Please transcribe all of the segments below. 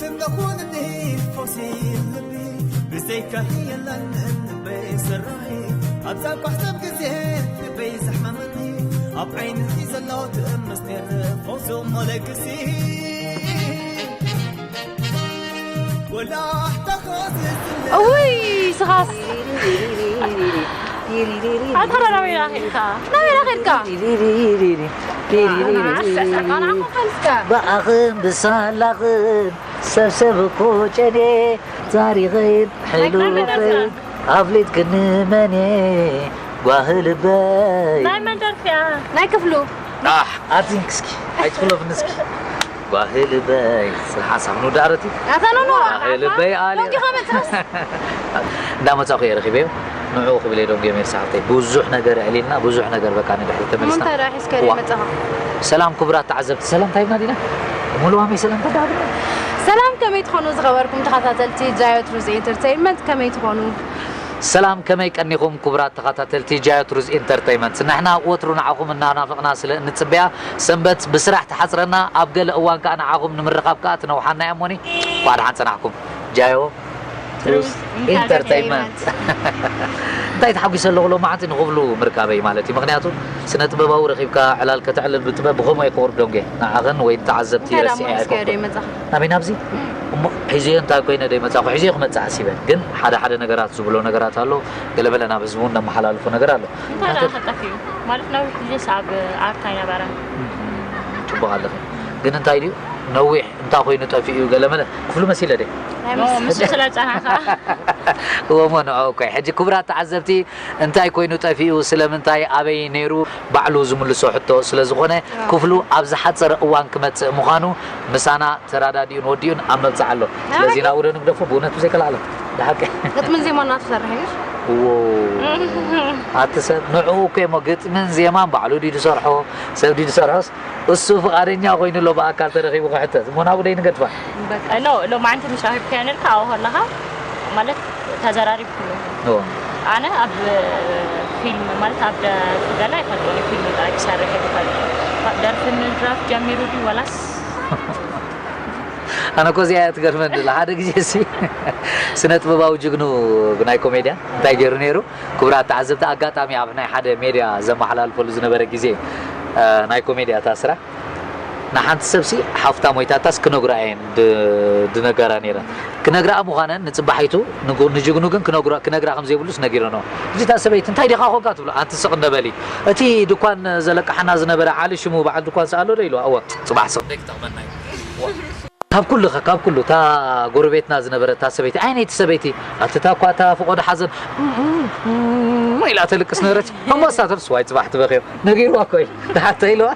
ስንተኾን እንዲህ ፈውሲ ልቢ ብዘይካኺ የለን ልበይ ስራይ ኣብዛ ኳሕሰብ ግዜ ልበይ ዘሕመመኒ ኣብ ዓይንኺ ዘሎ ትእምስቴር ፈውሱ መለግሲ ወላሕታ ኸዝዝለ እውይ ስኻስ ኣታ ናበይ ዳኺልካ ናበይ ዳኺልካ ብኣኽን ብሳላኽን ሰብሰብ እኮ ጨኔ ታሪኽን ሕሉፈይ ኣፍሊጥክኒ መኔ ጓህ ልበይ ናይ መን ደርፊ እያ? ናይ ክፍሉ ኣቲንክስኪ ኣይትፍለፍንስኪ ጓህ ልበይ ሓሳብ ንውዳእ ረቲ ኣታ ኖኖ ጓህ ልበይ ኣሊ ሞንኪ ከመፅስ እንዳመፃኹ እየ ረኺበዮ ንዕኡ ክብል እየ ደንጎዮም ኤልሳ ሓፍተይ ብዙሕ ነገር ኣዕሊልና ብዙሕ ነገር በቃ ንድሕሪ ተመሊስና እንታይ ዳኣ ሒዝካ ዋ። መፀኻ ሰላም ክቡራት ተዓዘብቲ ሰላም እንታይ ኢልና ዲና ሙሉዋመይ ሰላም ተዳግና ሰላም ከመይ ትኾኑ ዝኸበርኩም ተኸታተልቲ ጃዮ ትሩዝ ኢንተርቴይንመንት ከመይ ትኾኑ ሰላም ከመይ ቀኒኹም ክቡራት ተኸታተልቲ ጃዮ ትሩዝ ኢንተርቴይመንት ንሕና ወትሩ ንዓኹም እናናፍቕና ስለ እንጽበያ ሰንበት ብስራሕ ትሓጽረና ኣብ ገለ እዋን ከኣ ንዓኹም ንምርኻብ ከኣ ትነውሓና እያ እሞኒ እንኳዕ ደሓን ጸናሕኩም ጃዮ ትሩዝ ኢንተርቴይመንት እንታይ ተሓጒሰ ኣለኹ ሎማዓንቲ ንኽብሉ ምርካበይ ማለት እዩ ምክንያቱ ስነ ጥበባዊ ረኺብካ ዕላል ከተዕልል ብጥበብ ብኸምኡ እየ ክቕርብ ደንጎየ ንዓኽን ወይ ንተዓዘብቲ እንታይ ደኣ ረሲዐ ሞንኪ ኣይኮንኩን ዶ ይመጻኻ ናበይ ናብዚ እሞ ሒዘዮ እንታይ ኮይነ ዶ ይመጻኹ ሒዘዮ ክመጽእ ሓሲበ ግን ሓደ ሓደ ነገራት ዝብሎ ነገራት ኣሎ ገለመለ ናብ ህዝቢ እውን ነመሓላልፎ ነገር ኣሎ እንታይ ደኣ ከጠፍኡ ማለት ነዊሕ ግዜስ ኣብ ኣርት ኣይነበረን ጽቡቕ ኣለኺ ግን እንታይ ድዩ ነዊሕ እንታይ ኮይኑ ጠፊኡ ገለመለ ክፍሉ መሲለ ደ ኖ፣ ምስ ስለ ጸናኻ እወሞ ንዕኡ እኮ ሕጂ ክቡራት ተዓዘብቲ እንታይ ኮይኑ ጠፊኡ ስለምንታይ ኣበይ ነይሩ ባዕሉ ዝምልሶ ሕቶ ስለ ዝኾነ ክፍሉ ኣብ ዝሓፀረ እዋን ክመፅእ ምዃኑ ምሳና ተራዳዲኡን ወዲኡን ኣብ መብፅዕ ኣሎ ስለዚ ናብኡ ዶ ንግደፎ ብእውነቱ ዘይከላኣሎ ድሓቂ ግጥምን ዜማ እናተሰርሐ እዩ እዎ ኣቲ ሰብ ንዕኡ እኮ እሞ ግጥምን ዜማን ባዕሉ ድዩ ዝሰርሖ ሰብ ድዩ ዝሰርሖስ እሱ ፍቓደኛ ኮይኑ ኣሎ ብኣካል ተረኺቡ ክሕተት እሞ ናብኡ ደይ ንገድፋ ኖ ሎማዓንቲ ምስ ረኺብካዮ ነርካ ኣብኡ ከለኻ ማለት ተዘራሪብኩም እዎ ኣነ ኣብ ፊልም ማለት ኣብ ደርፊ ገለ ኣይፈልጦን ፊልም ጥራይ ክሰርሕ እየ ዝፈልጥ ደርፊ ምድራፍ ጀሚሩ ድዩ ወላስ ኣነ እኮ እዚኣ እያ ትገርመኒ ዘላ ሓደ ግዜ ሲ ስነ ጥበባዊ ጅግኑ ናይ ኮሜድያ እንታይ ገይሩ ነይሩ ክቡራት ተዓዘብቲ ኣጋጣሚ ኣብ ናይ ሓደ ሜድያ ዘመሓላልፈሉ ዝነበረ ግዜ እ፣ ናይ ኮሜድያ እታ ስራሕ ንሓንቲ ሰብሲ ሓፍታ ሞይታታስ ክነግራ እየን ድ- ድነገራ ነይረን ክነግራ ምዃነን ንፅባሒቱ ንጉ- ንጅግኑ ግን ክነግራ- ክነግራ ከም ዘይብሉስ ነጊረንኦ ሕጂ እታ ሰበይቲ እንታይ ዲኻ ኮንካ ትብሎ ኣንቲ ስቕ እንደበሊ እቲ ድኳን ዘለቅሓና ዝነበረ ዓሊ ሽሙ በዓል ድኳን ሰኣሎ ዶ ኢልዋ እወ ፅባሕ ስቕ ደይ ክጠቕመና እዩ ካብ ኩሉ ኸ ካብ ኩሉ እታ ጎረቤትና ዝነበረት እታ ሰበይቲ ዓይነይቲ ሰበይቲ ኣብቲ እታ እኳ እታ ፍቖዶ ሓዘን ኢላ ተልቅስ ነበረት እሞ እሳ ተብስ ዋይ ፅባሕ ትበኽዮ ነጊርዋ እኮ እዩ ድሓር ተኢልዋ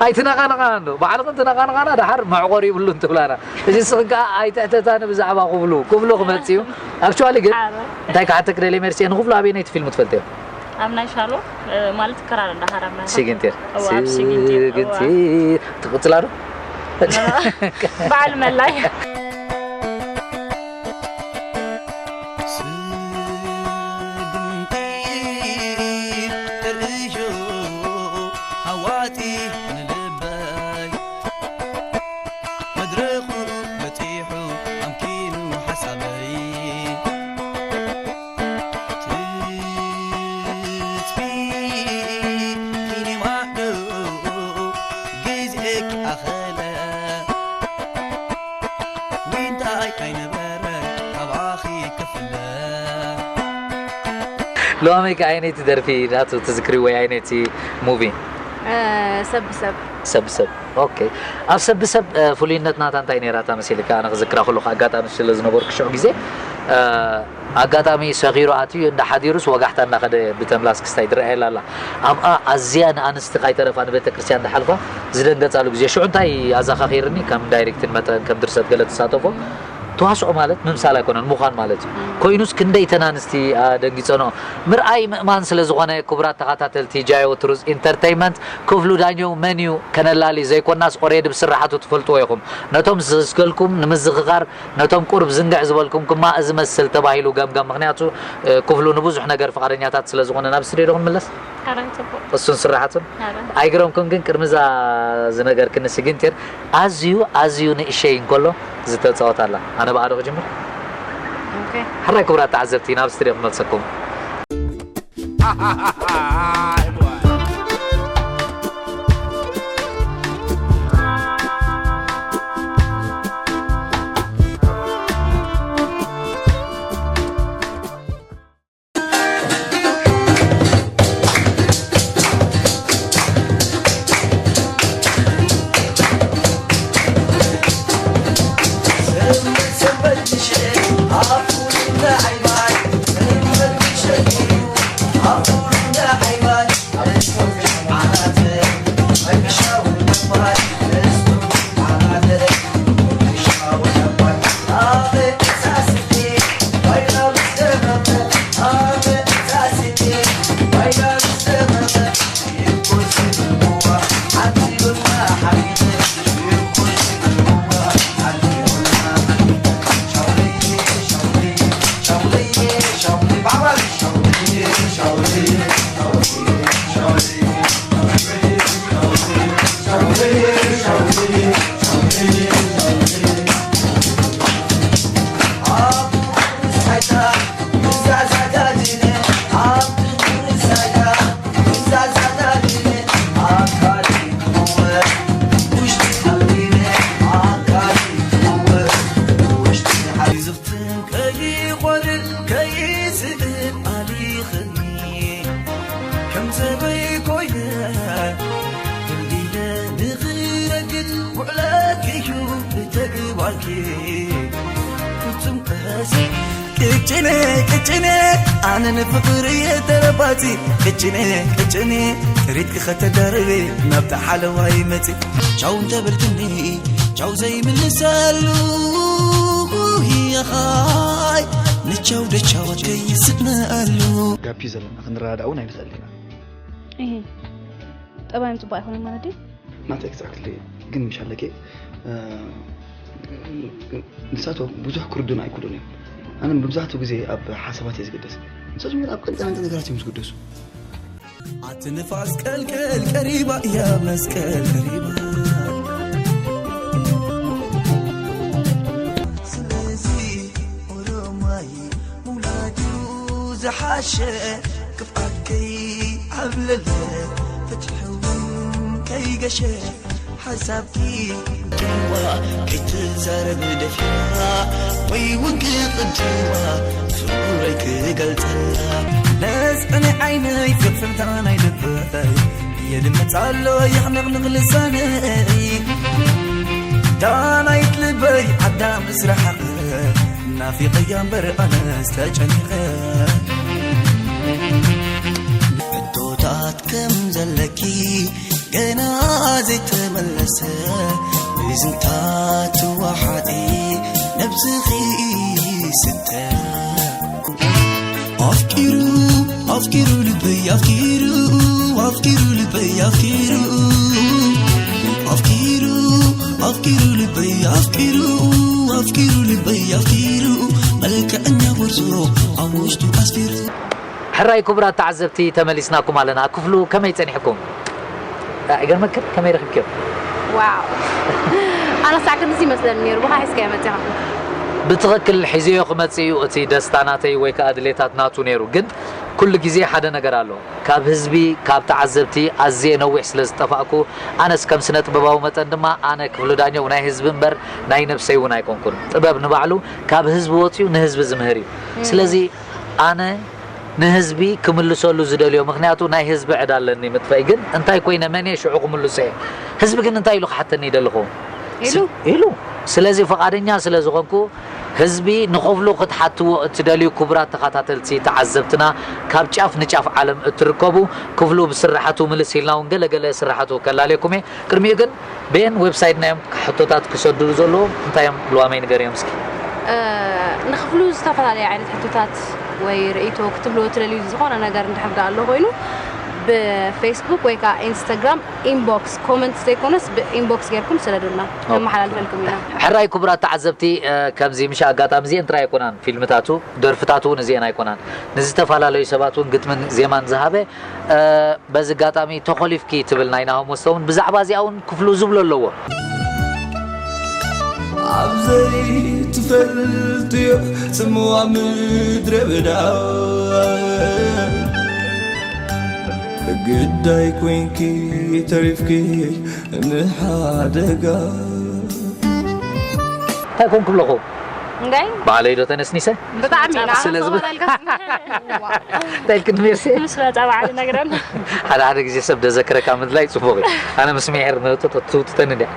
ኣይትነቓነቓ እንዶ ባዕልኽን ትነቓነቓና ድሓር መዕቆር ይብሉን ትብላና እዚ ስኽን ከዓ ኣይትሕተታኒ ብዛዕባ ክብሉ ክብሉ ክመፅእ እዩ ኣክቹዋሊ ግን እንታይ ክሓተክ ደልየ ሜርሲ ንክፍሉ ኣበየነይቲ ፊልም ትፈልጥዮ ኣብ ናይ ሻሎ እ፣ ማለት ክራር እንዳሃራ ምናምን ሲግንቴር እዋ፣ ኣብ ሲግንቴር፣ እዋ። ሲግንቴር ትቕፅላ ዶ በዓል መላይ ስጉምቲ ርእዮ ሃዋጢ ንልበይ መድረኹ በፂሑ ኣምኪኑ ሓሳበይ ትፅቢ ኪኒማዶ ግዜ ክኣኸለ ዊንታይ ኣይነበረ ካባኺ ክፍለ ሎሚ ከ ዓይነይቲ ደርፊ ናቱ ትዝክሪ ወይ ዓይነይቲ ሙቪ ሰብ ብሰብ ሰብ ሰብ ኦኬ ኣብ ሰብ ብሰብ እ፣ ፍሉይነት ናታ እንታይ ነይራ እታ መሲልካ ኣነ ክዝክራ ከለኹ ኣጋጣሚ ስለ ዝነበርኩ ሽዑ ግዜ እ፣ ኣጋጣሚ ሰኺሩ ኣትዩ እንዳ ሓዲሩስ ወጋሕታ እንዳኸደ ብተምላስ ክስታይ ትረኣየላ ኣላ ኣብኣ ኣዝያ ንኣንስቲ ካይተረፋ ንቤተ ክርስቲያን ዝሓልፋ ዝደንገጻሉ ግዜ ሽዑ እንታይ ኣዘኻኺርኒ ከም ዳይሬክትን መጠን ከም ድርሰት ገለ ትሳተፎ ተዋስኦ ማለት ምምሳል ኣይኮነን ምዃን ማለት እዩ ኮይኑስ ክንደይ ተን ኣንስቲ ኣደንጊጸንኦ ምርኣይ ምእማን ስለ ዝኾነ ክቡራት ተኸታተልቲ ጃዮ ትሩዝ ኢንተርተይመንት ክፍሉ ዳኘው መን እዩ ከነላሊ ዘይኮናስ ኦሬዲ ብስራሓቱ ትፈልጥዎ ኢኹም ነቶም ዘስገልኩም ንምዝኽኻር ነቶም ቁርብ ዝንግዕ ዝበልኩም ክማ እዚ መስል ተባሂሉ ገምገም ምኽንያቱ ክፍሉ ንብዙሕ ነገር ፍቓደኛታት ስለ ዝኾነ ናብ ስቱዲዮ ዶ ክንምለስ ካራይ ጽቡቅ እሱን ስራሓቱን ካራይ ኣይግረምኩም ግን ቅድሚ እዛ ዝነገርክኒ ስጊንቴር ኣዝዩ ኣዝዩ ንእሸይ እንከሎ ዝተጻወት ኣላ። ኣነ ብኣዶ ክጅምር። ኦኬ። ሕራይ ክቡራት ተዓዘብቲ፣ ናብ ስቱድዮ ክመልሰኩም። ዝፍትን ከይኾርር ከይስእን ኣሊኽኒ ከም ሰበይ ኮይነ ድልድለ ንኽረግድ ውዕለትኪ እዩ ብተግባርኪ ፍጹም ቀስ ቅጭነ ቅጭነ ኣነ ንፍቕሪ እየ ተረባፂ ቅጭነ ቅጭነ ጥሪት ክኸተዳርበ ናብታ ሓለዋይ መፂ ቻው እንተበልክኒ ቻው ዘይምልሰሉ ይኻይ ንቻው ደቻወት ከይስእነሉ ጋፕ እዩ ዘለና ክንረዳዳእ እውን ኣይንኽእል ኢና ይሄ ጠባዮም ጽቡቅ ኣይኮነን ማለት እዩ። not exactly ግን ምሻለኬ ንሳቶም ብዙሕ ክርዱን ኣይክእሉን እዮም ኣነ ብብዛሕቱ ግዜ ኣብ ሓሳባት እየ ዝግደስ ንሳቶም ግን ኣብ ቀንጠመንጠ ነገራት እዮም ዝግደሱ ኣቲ ንፋስ ቀልቀል ቀሪባ እያ መስቀል ቀሪባ ስለዚ ኦሮማይ ምውላዱ ዝሓሸ ክፍኣት ከይዓብለለ ፍትሒ እውን ከይገሸ ሓሳብኪ ዋ ከይትዛረብ ደፊራ ወይ እውን ክቕድዋ ፍቕረይ ክገልጸላ ነስዕኒ ዓይነይ ፍቕፍርታ ናይ ልበይ የድምፅ ኣሎ የሕንቕንቕ ልሳነይ ዳናይት ልበይ ዓዳ ምስ ረሓቐ ናፊቐያ እምበር ኣነስ ተጨኒቐ ሕቶታት ከም ዘለኪ ገና ዘይተመለሰ ብዝንታ ትወሓጢ ነብስኺ ስተ ኣፍቂሩ ኣፍቂሩ ልበይ ኣፍቂሩ ኣፍቂሩ ልበይ ኣፍቂሩ ኣፍቂሩ ኣፍቂሩ ልበይ ኣፍቂሩ ኣፍቂሩ ልበይ ኣፍቂሩ መልክዐኛ ጎርዞ ኣብ ውሽጡ ኣስፊሩ ሕራይ ክቡራት ተዓዘብቲ ተመሊስናኩም ኣለና ክፍሉ ከመይ ጸኒሕኩም ኣይገርመክን ከመይ ረኺብክዮ ዋው ኣነ ሳዕ ክንዚ ይመስለኒ ነይሩ ብኻ ሒዝካዮ መፂኻ ብትኽክል ሒዘዮ ክመጽእ እዩ እቲ ደስታ ናተይ ወይ ከዓ ድሌታት ናቱ ነይሩ ግን ኩሉ ግዜ ሓደ ነገር ኣሎ ካብ ህዝቢ ካብ ተዓዘብቲ ኣዝየ ነዊሕ ስለ ዝጠፋእኩ ኣነስ ከም ስነ ጥበባዊ መጠን ድማ ኣነ ክፍሉ ዳኘው ናይ ህዝቢ እምበር ናይ ነብሰይ እውን ኣይኮንኩን ጥበብ ንባዕሉ ካብ ህዝቢ ወፅዩ ንህዝቢ ዝምህር እዩ ስለዚ ኣነ ንህዝቢ ክምልሰሉ ዝደልዮ ምክንያቱ ናይ ህዝቢ ዕዳ ኣለኒ ምጥፈይ ግን እንታይ ኮይነ መን እየ ሽዑ ክምልሶ እየ ህዝቢ ግን እንታይ ኢሉ ክሓተኒ ይደሊ ኸውን ኢሉ ስለዚ ፈቓደኛ ስለ ዝኾንኩ ህዝቢ ንኽፍሉ ክትሓትዎ እትደልዩ ክቡራት ተኸታተልቲ ተዓዘብትና ካብ ጫፍ ንጫፍ ዓለም እትርከቡ ክፍሉ ብስራሓቱ ምልስ ኢልና እውን ገለገለ ስራሓቱ ከላለየኩም እየ ቅድሚኡ ግን ቤን ዌብሳይት ናዮም ሕቶታት ክሰዱ ዘለዎም እንታይ እዮም ልዋመይ ንገርዮም እስኪ ንክፍሉ ዝተፈላለዩ ዓይነት ሕቶታት ወይ ርእይቶ ክትብልዎ ትደልዩ ዝኾነ ነገር እንድሕር ዳ ኣሎ ኮይኑ ብፌስቡክ ወይ ከዓ ኢንስታግራም ኢንቦክስ ኮመንት ዘይኮነስ ብኢንቦክስ ጌርኩም ሰደዱልና ነመሓላልፈልኩም ኢና ሕራይ ክቡራት ተዓዘብቲ ከምዚ ምሽ ኣጋጣሚ እዚአን ጥራይ ኣይኮናን ፊልምታቱ ደርፍታቱ እውን እዚአን ኣይኮናን ንዝተፈላለዩ ሰባት እውን ግጥምን ዜማን ዝሃበ በዚ ኣጋጣሚ ተኾሊፍኪ ትብል ናይ ናሆም ወስተ እውን ብዛዕባ እዚኣ እውን ክፍሉ ዝብሎ ኣለዎ ኣብ ዘይትፈልጥዮ ጽምዋ ምድረ በዳ ግዳይ ኮንኪ ተሪፍኪ ንሓደጋ። እንታይ ኮንኩ ኣለኹ? እንታይ? ባዕለይ ዶ ተነስኒሰ? ብጣዕሚ ኢና ስለ ዝብል ተመላልካ። እንታይ ኢልክኒ ሜርሲ? ምስ መጸ ባዕሉ ነግረን። ሓደ ሓደ ግዜ ሰብ ደዘክረካ ምድላይ ጽቡቕ እዩ። ኣነ ምስ ምሒር ምህቶ ትውጥተኒ እንድያ።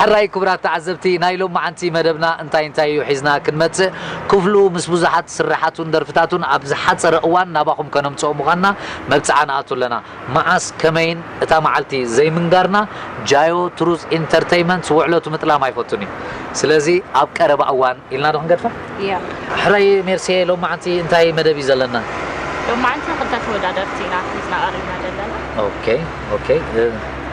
ሕራይ ክቡራት ተዓዘብቲ፣ ናይ ሎማዓንቲ መደብና እንታይ እንታይ እዩ ሒዝና ክንመጽእ፣ ክፍሉ ምስ ብዙሓት ስርሓቱን ደርፍታቱን ኣብ ዝሓጸረ እዋን ናባኹም ከነምጽኦ ምዃንና መብጽዓ ንኣቱ ኣለና። መዓስ ከመይን እታ መዓልቲ ዘይምንጋርና፣ ጃዮ ትሩዝ ኢንተርተይመንት ውዕለቱ ምጥላም ኣይፈቱን እዩ። ስለዚ ኣብ ቀረባ እዋን ኢልና ዶ ክንገድፋ? እያ። ሕራይ ሜርሴ፣ ሎማዓንቲ እንታይ መደብ እዩ ዘለና? ሎማዓንቲ ክልተ ተወዳደርቲ ኢና ሒዝና ቀሪብና ዘለና። ኦኬ፣ ኦኬ። እ፣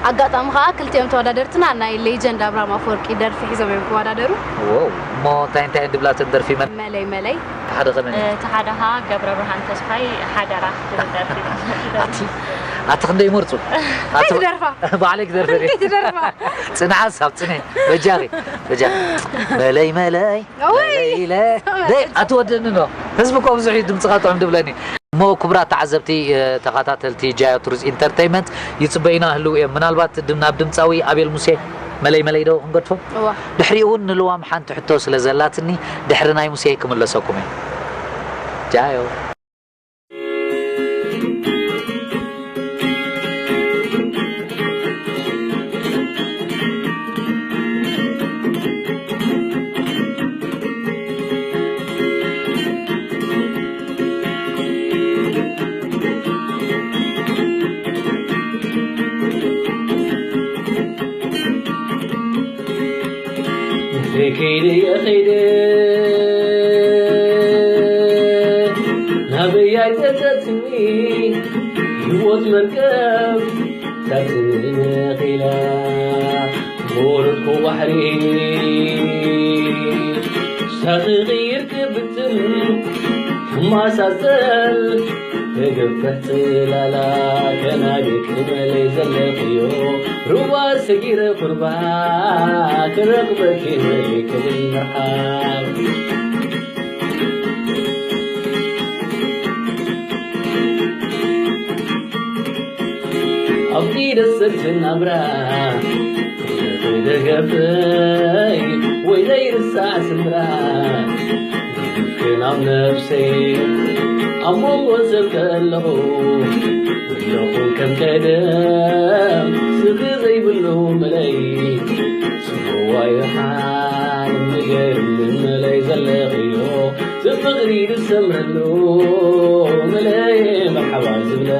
ኣጋጣሚ ከዓ ክልቲኦም ተወዳደርትና ናይ ሌጀንድ ኣብርሃም ኣፈወርቂ ደርፊ ሒዞም እዮም ክወዳደሩ። ዎው፣ እሞ እንታይ እንታይ ድብላትን ደርፊ መን? መለይ መለይ። ሓደ ከመን? እቲ ሓደ ከዓ ገብረ ብርሃን ተስፋይ ሓደራ ትብል ደርፊ። ኣቲ፣ ኣቲ ክንደይ ይመርጹ? ኣቲ ትደርፋ? ባዕለይ ክደርፍ እየ። ትደርፋ? ጽንዓ ሳብ ጽንዒ። በጃኺ፣ በጃኺ። መለይ መለይ፣ ኦይ! መለይ ኢለ። ደይ፣ ኣቲ ወደኒ ዶ? ህዝቢ እኮ ብዙሕ እዩ ድምጽኻ ጥዑም ድብለኒ። እሞ ክቡራት ተዓዘብቲ፣ እ፣ ተኸታተልቲ ጃዮ ቱሪስት ኢንተርተይመንት ይጽበዩና ህልው እዮም። ምናልባት ድም-፣ ናብ ድምጻዊ ኣቤል ሙሴ መለይ መለይ ዶ ክንገድፎ? እዋ። ድሕሪኡ እውን ንልዋም ሓንቲ ሕቶ ስለ ዘላትኒ ድሕሪ ናይ ሙሴ ክምለሰኩም እየ። ጃዮ። ከይደ ከይደ ናበይ ኣይጠጠትኒ ህይወት መርከብ ታትኒ መኺላ ወረድኩ ባሕሪ ሳኺ ቕይር ክብትን ማሳሰል ተገፍሕ ጽላላ ከናድክ መለይ ዘለኽዮ ሩባ ሰጊረ ቁርባ ክረኽበኪ መለይ ክብል መርሓብ። ኣብ ኢደ ሰብቲ ናብራ ደገፈይ ወይ ዘይርሳዕ ስምራ ክናብ ነፍሰይ ኣብ መንጎ ሰብ ከለኹ ዘለኹ ከም ቀደም ስኺ ዘይብሉ መለይ ጽምዋ ይሓል ንገርኒ መለይ ዘለኽዮ ዝፍቕሪ ዝሰምረሉ መለይ መርሓባ ዝብለ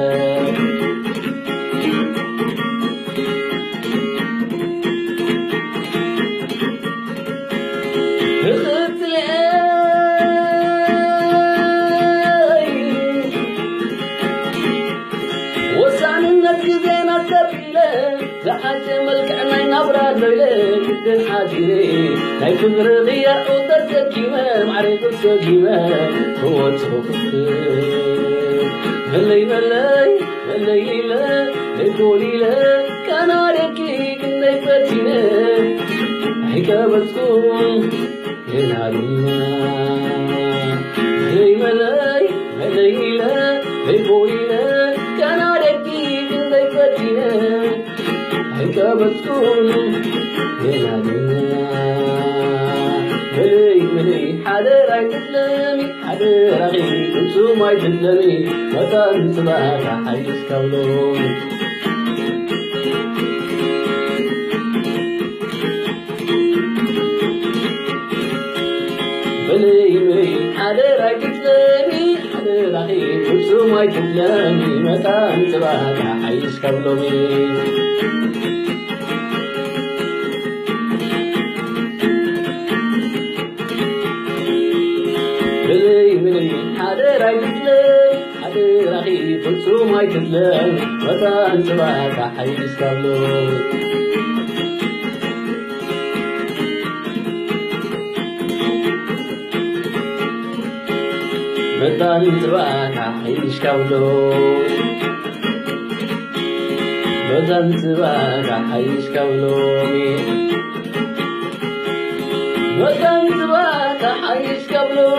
ወሳንነት ግዜና ሰብ ኢለ ዝሓሸ መልክዕ ናይ ናብራ ዶ ኢለ ክድን ሓዲረ ናይ ክብሪ ቅያዑ ተሰኪመ ማዕረ ተሰኪመ ክወጽእ መለይ መለይ መለይ ኢለ ደጎል ኢለ ቀና ደቂ ክንደይ ፈቲነ ኣይቀበጽኩን ገና ድማ መለይ መለይ መለይ ኢለ ደጎል ኢለ ቀና ደቂ ክንደይ ፈቲነ ኣይቀበጽኩን ገና ድማ መለይ መለይ ሓደራ ኣይትጥለሚ ሓደራኺ ፍጹም ኣይትጥለሚ መታን ጽባሕ ሓይሽ ካብ ሎሚ በለይ በለይ ሓደራ ኣይትጥለሚ ሓደራኺ ፍጹም ኣይትጥለሚ መታን ጽባሕ ሓይሽ ካብ ሎሚ በለይ በለይ ሓደራ ኣይትጥለሚ ሓደራኺ ፍጹም ኣይትጥለሚ መታን ጽባሕ ሓይሽ ካብ ሎሚ መታን ጽባሕ ሓይሽ ካብ ሎሚ መታን ጽባሕ ሓይሽ ካብ ሎሚ ወገን ዝበካ ሓይሽ ከብሎሚ።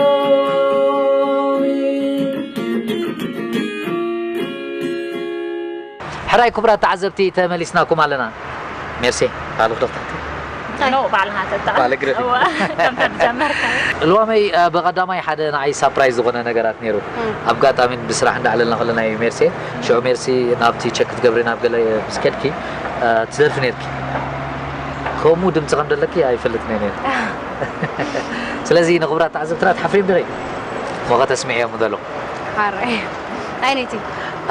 ሕራይ ክቡራት ተዓዘብቲ ተመሊስናኩም ኣለና። ሜርሲ፣ ባዕልኽ ዶ ክትሓቲ? ኖ፣ ባዕልና ተጣ-፣ ባዕልክ ግደፊ። እዋ፣ ከምታ ዝጀመርካ። ልዋመይ፣ አ፣ ብቐዳማይ ሓደ ንዓይ ሳፕራይዝ ዝኾነ ነገራት ነይሩ። እም። ኣብ ኣጋጣሚ ብስራሕ እንዳዕለልና ከለና እዩ ሜርሲ። ሽዑ ሜርሲ ናብቲ ቸክ ክትገብሪ ናብ ገለ ምስ ከድኪ፣ አ፣ ትደርፊ ነይርኪ። ከምኡ ድምፂ ከም ዘለኪ ኣይፈልጥን እየ ነይረ። ስለዚ ንኽቡራት ተዓዘብትና ትሓፍሪ ዲኺ? እሞ ከተስምዕዮም ዘለኹ። ሓራይ። ኣይነይቲ።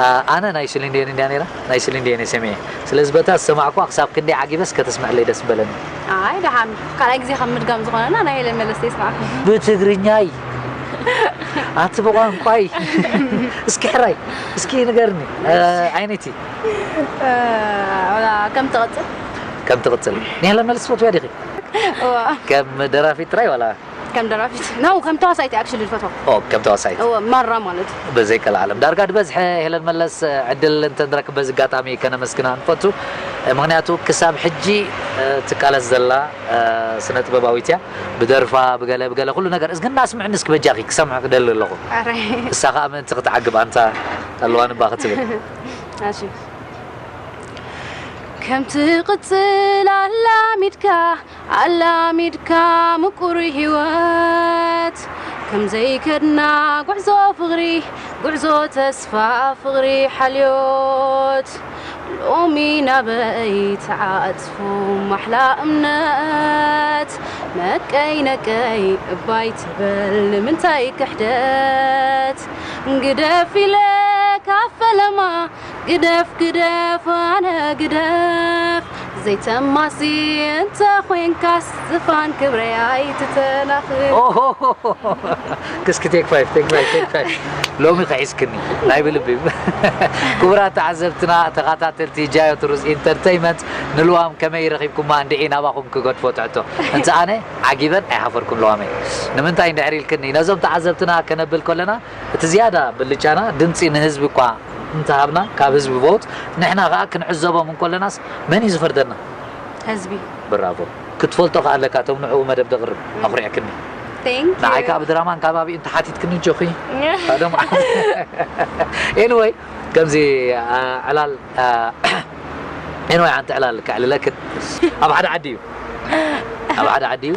አ፣ ኣነ ናይ ሽሊን ዲየን እንድያ ነይራ? ናይ ሽሊን ዲየን እየ ሰሚዐ። ስለዚ በታ ዝሰማዕኩዋ ክሳብ ክንደይ ዓጊበስ ከተስምዕለይ ደስ ምበለኒ። ኣይ፣ ደሓን። ካልኣይ ግዜ ካብ ምድጋም ዝኾነና ናይ ሄለን መለስ ይስማዕ። ብትግርኛይ። ኣቲ ብቋንቋይ። እስኪ ሕራይ። እስኪ ንገርኒ። አ፣ ኣይነይቲ። እ፣ ወላ ከም ትቕጽል። ከም ትቕጽል። ንሄለን መለስ ትፈትውያ ዲኺ? እዋ። ከም ደራፊት ጥራይ ዋላ? ከም ደራፊት። ነው፣ ከም ተዋሳኢት actually ዝፈትዋ። ኦ፣ ከም ተዋሳኢት። እወ፣ ማራ ማለት እዩ። ብዘይ ቀልዓለም። ዳርጋ ዝበዝሐ ሄለን መለስ ዕድል እንተንረክብ በዚ ኣጋጣሚ ከነመስግና ንፈቱ። ምኽንያቱ ክሳብ ሕጂ፣ እ፣ ትቃለስ ዘላ፣ እ፣ ስነ ጥበባዊት እያ። ብደርፋ፣ ብገለ፣ ብገለ ኩሉ ነገር። እዝግና ስምዕኒ እስኪ በጃኺ፣ ክሰምዕ ክደሊ ኣለኹ። ኣረ። እሳ ኸኣ ምእንቲ ክትዓግብ ኣንታ ኣለዋ ንባ ክትብል። እሺ። ከም ትቕጽል ኣላሚድካ ኣላሚድካ ምቁር ህይወት፣ ከም ዘይከድና ጉዕዞ ፍቕሪ፣ ጉዕዞ ተስፋ ፍቕሪ ሓልዮት። ሎሚ ናበይ ተዓጽፉ ማሕላ እምነት፣ ነቀይ ነቀይ እባይ ትበል ንምንታይ ክሕደት? ግደፍ ኢለ ካብ ፈለማ ግደፍ ግደፍ ኣነ ግደፍ፣ ዘይተማሲ እንተ ኾይንካስ ዝፋን ክብረይ ኣይትተናኽፍ። ኦሆሆሆ። ክስኪ ቴክ ፋይቭ፣ ቴክ ፋይቭ፣ ቴክ ፋይቭ። ሎሚ ከሒስክኒ፣ ናይ ብልቢ። ክቡራት ተዓዘብትና፣ ተኸታተልቲ ጃዮ ትሩዝ ኢንተርተይመንት፣ ንልዋም ከመይ ረኺብኩማ እንድዒ ናባኹም ክገድፎ ትሕቶ። እንተ ኣነ ዓጊበን ኣይሓፈርኩን ልዋመይ። ንምንታይ እንድሕር ኢልክኒ፣ ነዞም ተዓዘብትና ከነብል ከለና፣ እቲ ዝያዳ ብልጫና ድምፂ ንህዝቢ እኳ እንተሃብና፣ ካብ ህዝቢ ቮት ንሕና ከዓ ክንዕዘቦም እንኮለናስ መን እዩ ዝፈርደና? ህዝቢ። ብራቮ። ክትፈልጦ ከዓ ኣለካ፣ እቶም ንዕኡ መደብ ደቕርብ። ኣኹሪዕክኒ። Thank you። ንዓይ ከዓ ብድራማን ከባቢኡን ተሓቲትክኒ፣ ጆኺ። ኣዶም። ኤኒወይ፣ ከምዚ፣ አ፣ ዕላል፣ አ፣ ኤኒወይ፣ ሓንቲ ዕላል ከዕልለክን። ኣብ ሓደ ዓዲ እዩ። ኣብ ሓደ ዓዲ እዩ።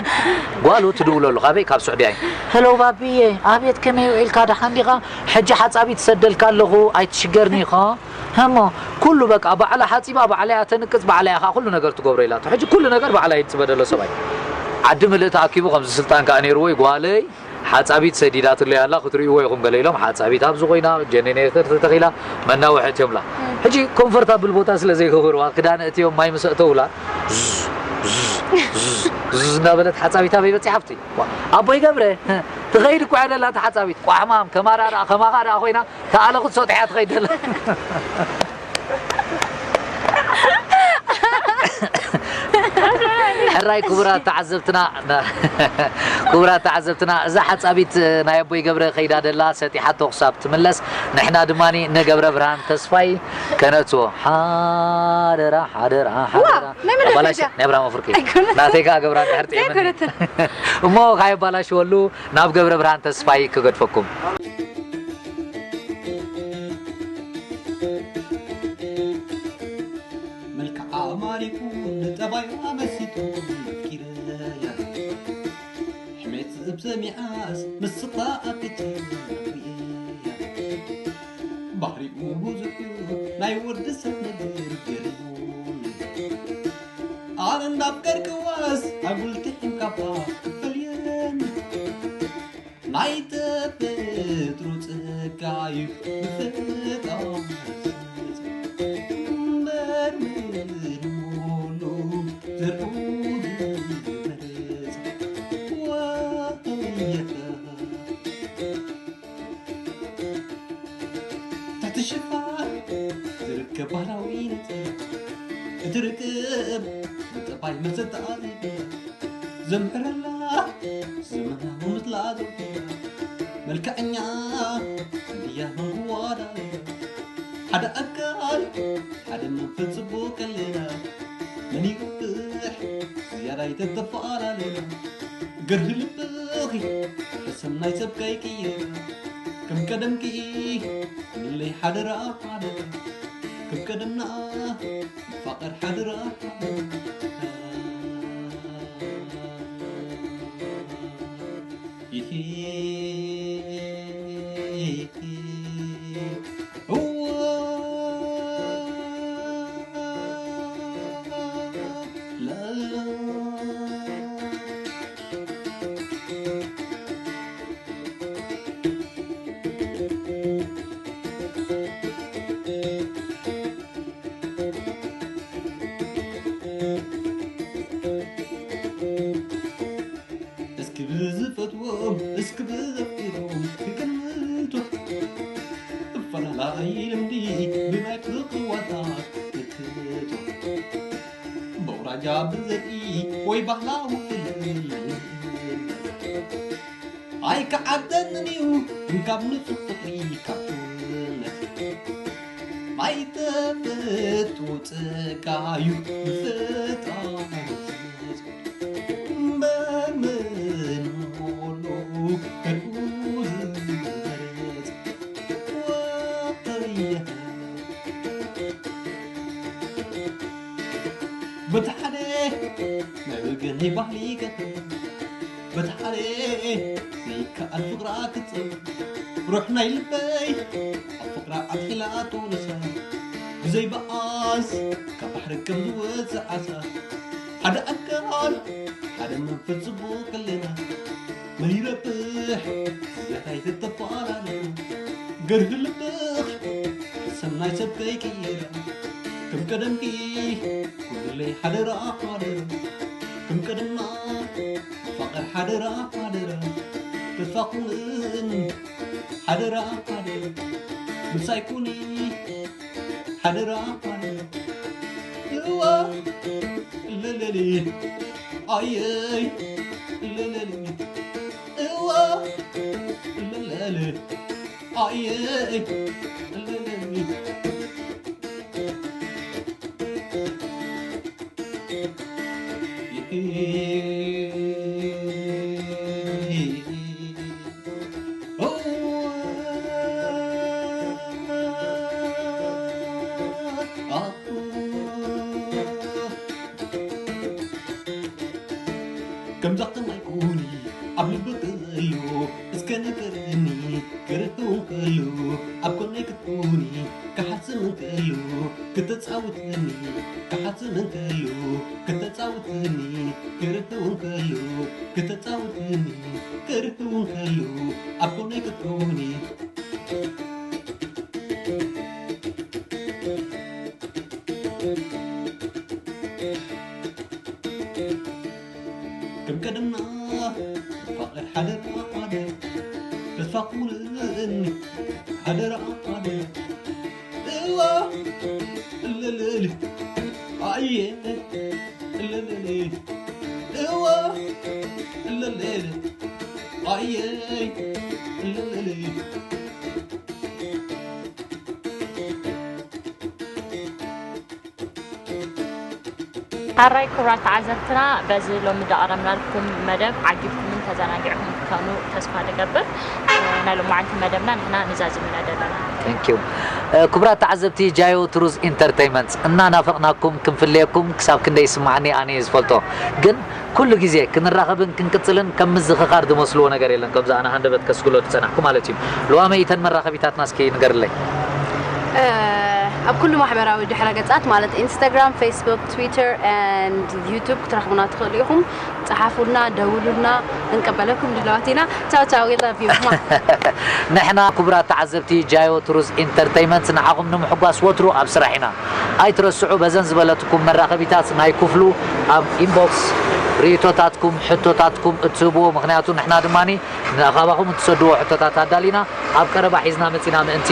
ጓሉ ትድውለሉ፣ ካበይ? ካብ ስዑድያ እዩ። ሄሎ ባቢዬ፣ ኣቤት፣ ከመይ ውዒልካ? ደሓን ዲኻ? ሕጂ ሓጻቢ ትሰደልካ ኣለኹ፣ ኣይትሽገርኒ ኢኻ። እሞ ኩሉ በቃ ባዕላ ሓጺባ፣ ባዕላ እያ ተንቅጽ፣ ባዕላ እያ ከዓ ኩሉ ነገር ትገብሮ ኢላቶ። ሕጂ ኩሉ ነገር ባዕላ እዩ ትጽበደሎ ሰብኣይ። ዓዲ ምልእ ተኣኪቡ ከምዚ ስልጣን ከዓ ነይርዎ እዩ፣ ጓለይ ሓጻቢት ሰዲዳትለይ ኣላ፣ ክትርእይዎ ኢኹም ገለ ኢሎም፣ ሓጻቢት ኣብዚ ኮይና፣ ጀነሬተር ተተኺላ፣ መናውሒ እትዮምላ። ሕጂ ኮምፎርታብል ቦታ ስለ ዘይገብርዋ፣ ክዳን እትዮም ማይ ምስ ኣእተውላ፣ ዙዝ፣ ዙዝ፣ ዙዝ፣ ዙዝ እናበለት ሓጻቢት ኣበይ በጺሓ ኣብቲ? ዋ፣ ኣቦይ ገብረ፣ ትኸይድ እኮ እያ ደላ እታ ሓጻቢት። ቋሕማም፣ ከማራ ደኣ፣ ከማኻ ደኣ ኮይና፣ ተኣለኹት ሰጢሓ ትኸይድ ደላ። ሕራይ ክቡራት ተዓዘብትና፣ ክቡራት ተዓዘብትና፣ እዛ ሓጻቢት ናይ ኣቦይ ገብረ ከይዳ ደላ ሰጢሓቶ ክሳብ ትምለስ፣ ንሕና ድማ ንገብረ ብርሃን ተስፋይ ከነእትዎ። ሓደራ፣ ሓደራ፣ ዋ፣ ሓደራ። ናይ መን ኣባላሽ-፣ ደረጃ? ናይ ኣብርሃም ኣፍርቂ። ኣይኮነን። ናተይ ከኣ ገብራ እንድሕር ጥዒምኒ። ዘይኮነትን። እሞ ካየባላሽወሉ ናብ ገብረ ብርሃን ተስፋይ ክገድፈኩም። መልክዓ ማሪኹ ንጠባያ መሲጡ ኣፍቂረያ። ሕሜት ዝእብ ሰሚዓስ ምስኻ ኣፍቂረያ። ባህሪኡ ብዙሕ እዩ ናይ ወዲ ሰብ ነገር ገሪሙ። ኣነ እንዳፍቀርክዋስ ኣጉል ጥሒም ካባ ክፈልየን። ናይ ተፈጥሮ ጸጋ እዩ ብፍቃር ዝመርምር ሙሉ ዘርኡ ዝመርጽ። ወየተ ትሕቲ ሽፋን ዝርከብ ባህላዊ ነጸላ፣ እቲ ርክብ ብጠባይ መሰጣ ዘይብላ፣ ዘምሕረላ ዘመናዊ ምስላ ዘውዲላ፣ መልክዐኛ እንድያ መንጉዋዳ፣ ሓደ ኣካል ሓደ መንፈስ ጽቡቕ ከለና፣ መን ይረብሕ ዝያዳ ይተተፈላለና። ገርህ ልብኺ ሕሰም ናይ ሰብ ከይቅይር፣ ከም ቀደምኪ ንለይ ሓደራ ሓደራ፣ ከም ቀደምና ንፋቐር ሓደራ ሓደራ። ኢሂ፣ እወ፣ ላላ። እስኪ ብዝፈትዎም፣ እስኪ ብዘፍቅሮም ክቅምጦ፣ እፈላላይ ልምዲ ብናይ ፍቅሪ ዋጣ ንክቶ። በውራጃ ብዘርኢ ወይ ባህላዊ ክልል ኣይከዓደንን እዩ ካብ ንጹህ ፍቅሪ ካብ ጅነት። ማይ ተፈጥሮ ጸጋ እዩ ብፈጣሪ ዝመጽእ። እምበር መን ወሎ ከርኡ ዝመረጽ ወተየ። በቲ ሓደ ናይ ወገነይ ባህሊ ይቀትል፣ በቲ ሓደ ዘይከኣል ፍቕራ ክጽብ። ሩሕ ናይ ልበይ ኣብ ፍቕራ ኣጥሒላቶ ነሳ፣ ብዘይ በኣስ ካብ ባሕሪ ከም ዝወጽእ ዓሳ። ሓደ ኣካል ሓደ መንፈስ ጽቡቕ ከለና፣ መን ይረብሕ ዝያዳ ኣይተተፈላለና። ገርህ ልብኺ ሰናይ ሰብ ከይቅየር፣ ከም ቀደምኪ ኩንለይ ሓደራ ሓደራ። ከም ቀደምና ንፋቐር ሓደራ ሓደራ። ተስፋ ኩንን ሓደራ ሓደራ። ምሳይ ኩኒ ሓደራ ሓደራ። እዋ ለለሊ ኣየይ ለለሊ እዋ ለለሊ ኣየይ ለለሊ። ከምዛ ከማይ ኩኒ ኣብ ልቢ ክእዮ እስከ ንገረኒ። ገርህ እውን ከሉ ኣብ ጎነይ ክትኩኒ፣ ክሓስም እንከሉ ክተጻውትኒ፣ ክሓስም እንከሉ ክተጻውትኒ፣ ገርህ እውን ከሉ ክተጻውትኒ፣ ገርህ እውን ከሉ ኣብ ጎነይ ክትኩኒ። ከም ቀደምና ንፋቐር ሓደራ ሓደራ፣ ተስፋ ኩንኒ ሓደራ ሓደራ። እዋ እልልል ኣየ እልልል እዋ እልልል ኣየ እልልል። ሓራይ ክቡራት ተዓዘብትና፣ በዚ ሎሚ ዘቕረብናልኩም መደብ ዓጊብኩምን ተዘናጊዕኩም ክትኮኑ ተስፋ ንገብር። ናይ ሎማዓንቲ መደብና ንሕና ንዛዝም ኢና ዘለና። Thank you። ክቡራት ተዓዘብቲ ጃዮ ትሩዝ ኢንተርተይመንት፣ እናናፈቕናኩም ክንፍለየኩም ክሳብ ክንደይ ይስምዓኒ ኣነ እየ ዝፈልጦ። ግን ኩሉ ግዜ ክንራኸብን ክንቅጽልን ከም ምዝኽኻር ዝመስልዎ ነገር የለን። ከምዚ ኣነ ሃንደበት ከስግሎ ዝጸናሕኩ ማለት እዩ። ልዋመይ እተን መራኸቢታትና እስኪ ንገርለይ። ኣብ ኩሉ ማሕበራዊ ድሕረ ገጻት ማለት ኢንስታግራም፣ ፌስቡክ፣ ትዊተር and ዩቱብ ክትረኽቡና ትኽእሉ ኢኹም። ጸሓፉልና፣ ደውሉልና፣ ክንቀበለኩም ድልዋት ኢና። ቻው ቻው፣ we love you። ንሕና ክቡራት ተዓዘብቲ ጃዮ ትሩዝ ኢንተርተይመንት ንዓኹም ንምሕጓስ ወትሩ ኣብ ስራሕ ኢና። ኣይትረስዑ፣ በዘን ዝበለትኩም መራኸቢታት ናይ ክፍሉ ኣብ ኢንቦክስ ርእይቶታትኩም፣ ሕቶታትኩም እትህብዎ፣ ምኽንያቱ ንሕና ድማ ንኻባኹም እትሰድዎ ሕቶታት ኣዳሊና ኣብ ቀረባ ሒዝና መጺና ምእንቲ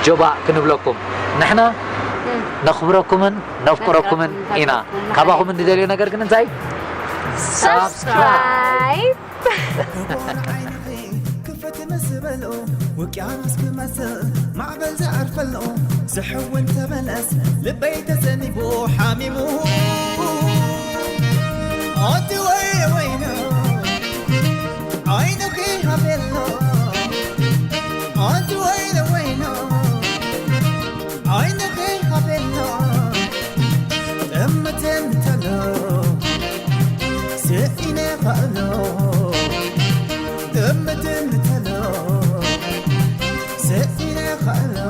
ጆባእ ክንብለኩም። ንሕና ነኽብረኩምን ነፍቅረኩምን ኢና። ካባኹም እንደልዮ ነገር ግን እንታይ? ሳብስክራይብ። ሳብስክራይብ። ኮር ዓይንኺ ክፈት ምስ በልኦ፣ ውቅያኖስ ክመስል ማዕበል ዝዓርፈሉ፣ ስሕው እንተበለስ ልበይ ተዘኒቡ ሓሚሙ። ኣቲ ወይ ወይነ፣ Kala